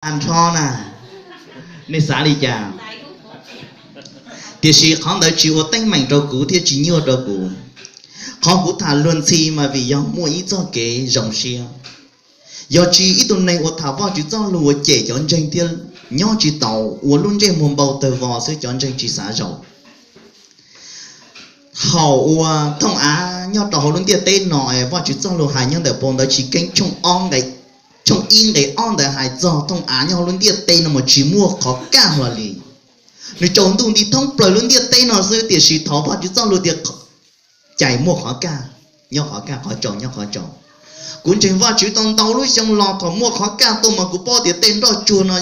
tag nrho na. Nej xav li cas? Tiam sis qhov ntawd tsis ua teeb meem rau kuv thiab tsis nyuaj rau kuv. Qhov kuv tham luag ntxhi mas vim yog muaj ib txoj kev zoo siab. Yog tsis ib tug neeg uas tham Vajtswv txoj lus uas cem cov ntseeg thiab nyob tsis taus, ua lub ntsej muag npau tawg vos xwb cov ntseeg tsis xav zaum. Thaum uas thooj av nyob rau hauv lub ntiaj teb no es Vajtswv txoj lus hais nyob ntawm phau ntawv Chiv Keeb tshooj ib nqe ob ntawd hais txog thooj av nyob hauv lub ntiaj teb no mas tsis muaj qhov kaj hlo li. Nws tsaus ntuj nti thoob plaws lub ntiaj teb no xwb, tiam sis thaum Vajtswv txoj lus tias cais muaj qhov kaj, nyob qhov kaj qhov tsaus nyob qhov tsaus. Kuv ntseeg Vajtswv tau ntau lub xyoo los thaum muaj qhov kaj tuaj mas kuv paub tias tej nroj tsuag no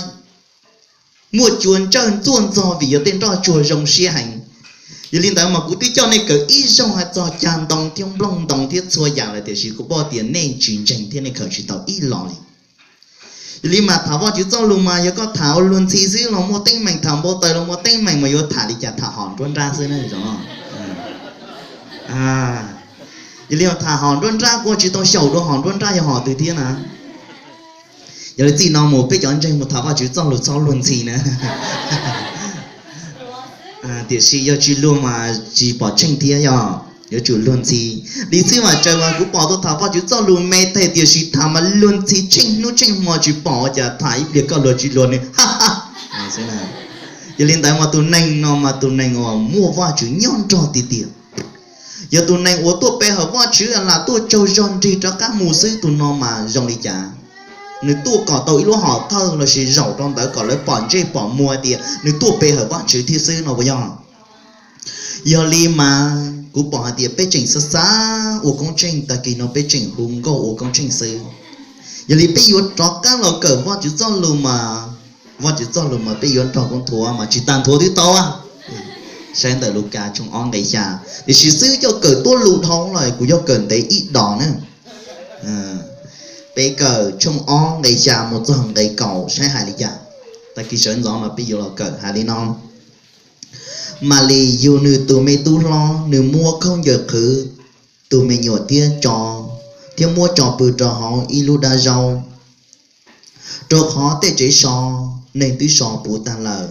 muaj cua ntsawj ntxuaj ntxog vim yog tej nroj tsuag zoo siab heev. Yog li ntawd mas kuv twb coj nej kawm ib zaug hais txog cag ntoo thiab nplooj ntoo thiab txhua yam lawm tiam sis kuv paub tias nej tsis ntseeg thiab nej khaws tsis tau ib los li. Yog li mas tham Vajtswv txoj lus mas yog koj tham ua luag ntxhi xwb los muaj teeb meem, tham npau taws los muaj teeb meem, mas yuav tham li cas, tham hom nruab nrab xwb na. Yog li tham hom nruab nrab kuj tsis tau xyaum dua hom nruab nrab yog hom twg thiab na. Yog li txij no mus peb cov ntseeg mus tham Vajtswv txoj lus txhob luag ntxhi na. Tiam sis yog tsis luag mas tsis pom tsheej thiab, yog yuav tsum luag ntxhi. Li xwb mas tsaws mas kuv pom tau tham Vajtswv txoj lus me tag tiam sis tham mas luag ntxhi tsheej hnub tsheej hmo tsis pom ua cas tham ib pliag koj luag tsis luag nws. Yog li ntawd mas tus neeg no mas tus neeg uas muaj Vajtswv nyob nrog tiag tiag. Yog tus neeg uas tuaj pe hawm Vajtswv lam tuaj tsaug zog nrig rov qab mus xwb, tus no mas zoo li cas? Nws tuaj kom tau ib lub hom thawj lossis zaum rau ntawd kom lawv pom ntsej pom muag tias nws tuaj pe hawm Vajtswv thiab xwb no puas yog? Yog li mas kuv pom hais tias peb tseem xav xav ua koob tsheej, tag kis no peb tseem hu nkauj ua koob tsheej xwb. Yog li peb yuav rov qab los kawm Vajtswv txoj lus mas, Vajtswv txoj lus mas peb yuav nrog koob nthuav mas tsis tas nthuav twb tau. Saib ntawm Lukas tshooj ob nqe xya. Tiam sis xwb coj kawm tuab lus dhau lawm, kuv yuav kawm ntev ib dos na. Peb kawm tshooj ob nqe xya mus txog nqe kaum saib hais li cas. Tag kis sawv ntxov mas peb yuav los kawm hais li no: Malis yug nws tus me tub hlob, nws muab khaub ncaws qhwv tus me nyuam thiab tso, thiab muab tso pw rau hauv ib lub dab zaub, rau qhov tej tsev so neeg twb so puv tag lawm.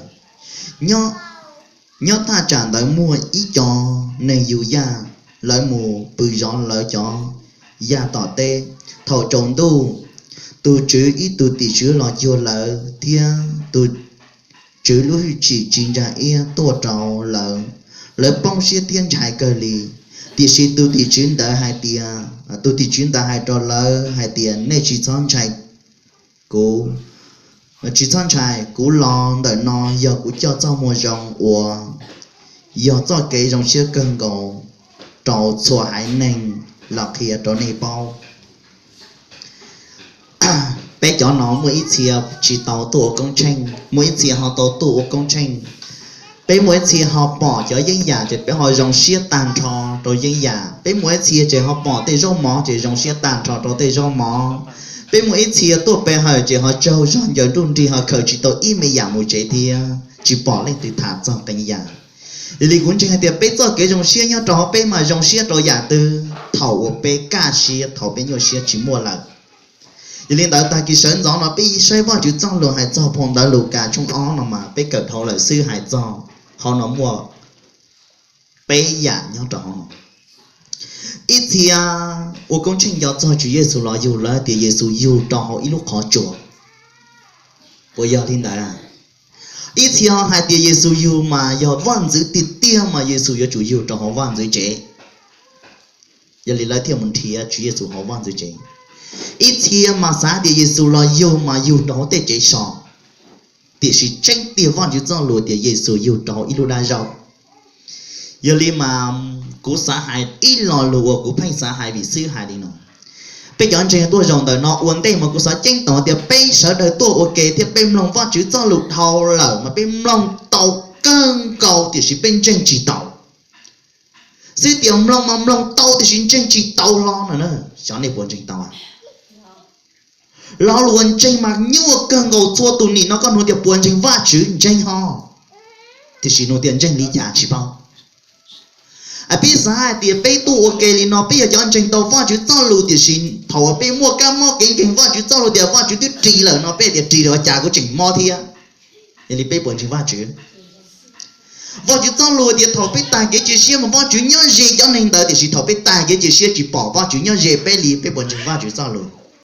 Nyob thaj tsam ntawd muaj ib co neeg yug yaj, lawv mus pw zov lawv cov yaj tom teb. Thaum tsaus ntuj, tus Tswv ib tug tim tswv los cuag lawv, thiab tus Tswv lub hwj chim tsis ntsa iab tuaj rau lawv. Lawv poob siab thiab ntshai kawg li. Tiam sis tus tim tswv ntawd hais tias, tus tim tswv ntawd hais rau lawv hais tias, nej tsis txhob ntshai, kuv tsis txhob ntshai, kuv los ntawm no yog kuv coj txoj moo zoo uas yog txoj kev zoo siab kawg nkaus rau txhua haiv neeg los qhia rau nej paub. Peb cov no muaj ib txhia tsis tau tuaj ua koob tsheej, muaj ib txhia ho tau tuaj ua koob tsheej. Peb muaj ib txhia ho pom cov yeeb yam ces peb ho zoo siab tag nrho rau yeeb yam. Peb muaj ib txhia ces ho pom tej zaub mov ces zoo siab tag nrho rau tej zaub mov. Peb muaj ib txhia tuaj pe hawm ces ho tsaug zog ncaws nruj nrig ho khaws tsis tau ib me yam mus tsev thiab tsis pom leej twg tham txog qee yam. Yog li kuv ntseeg hais tias peb txoj kev zoo siab nyob rau hauv peb mas zoo siab rau yam twg? Thaum uas peb kaj siab, thaum peb nyuaj siab tsis muaj lawm. Yog li ntawd tag kis sawv ntxov no peb saib Vajtswv txoj lus hais txog phau ntawv Lukas tshooj ob no mas peb kawm dhau lawm xwb hais txog qhov no muaj peb yam nyob rau hauv no. Ib txhia ua koob tsheej nco txog Tswv Yexus los yug, lawv tias Yexus yug rau hauv ib lub qhov tsua, puas yog li ntawd? Ib txhia hais tias Yexus yug mas yog vaj ntxwv tiag tiag mas Yexus yuav tsum yug rau hauv vaj ntxwv tsev. Yog li lawv thiaj mus nrhiav Tswv Yexus hauv vaj ntxwv tsev. Ib txhia mas xav tias Yexus los yug mas yug rau hauv tej tsev so, tiam sis tseeb tiag Vajtswv txoj lus tias Yexus yug rau hauv ib lub dab zaub. Yog li mas kuv xav hais ib lo lus uas kuv pheej xav hais vim xwb hais li no. Peb cov ntseeg tuaj zaum ntawm no ua ntej mas kuv xav ceeb toom tias peb sawv daws tuaj ua ke thiab peb mloog Vajtswv txoj lus dhau lawm mas peb mloog tau kawg nkaus tiam sis peb ntseeg tsis tau. Xwb tias mloog mas mloog tau tiam sis ntseeg tsis tau hlo no. Xyov nej puas ntseeg tau? Lo lus uas ntseeg mas nyuaj kawg nkaus, txhua tus nim no koj nug tias puas ntseeg Vajtswv, ntseeg ho, tiam sis nug tias ntseeg li cas tsis paub. Peb xav hais tias peb tuaj ua ke li no peb yog cov ntseeg tau Vajtswv txoj lus, tiam sis thaum uas peb muaj kab mob kev ntseeg Vajtswv txoj lus tias Vajtswv twb ris lawm no peb tias ris los cas kuv tseem mob thiab. Yog li peb puas ntseeg Vajtswv? Vajtswv txoj lus tias thaum peb tag kev cia siab mas Vajtswv nyob ze cov neeg ntawd, tiam sis thaum peb tag kev cia siab tsis pom Vajtswv nyob ze peb li, peb puas ntseeg Vajtswv txoj lus?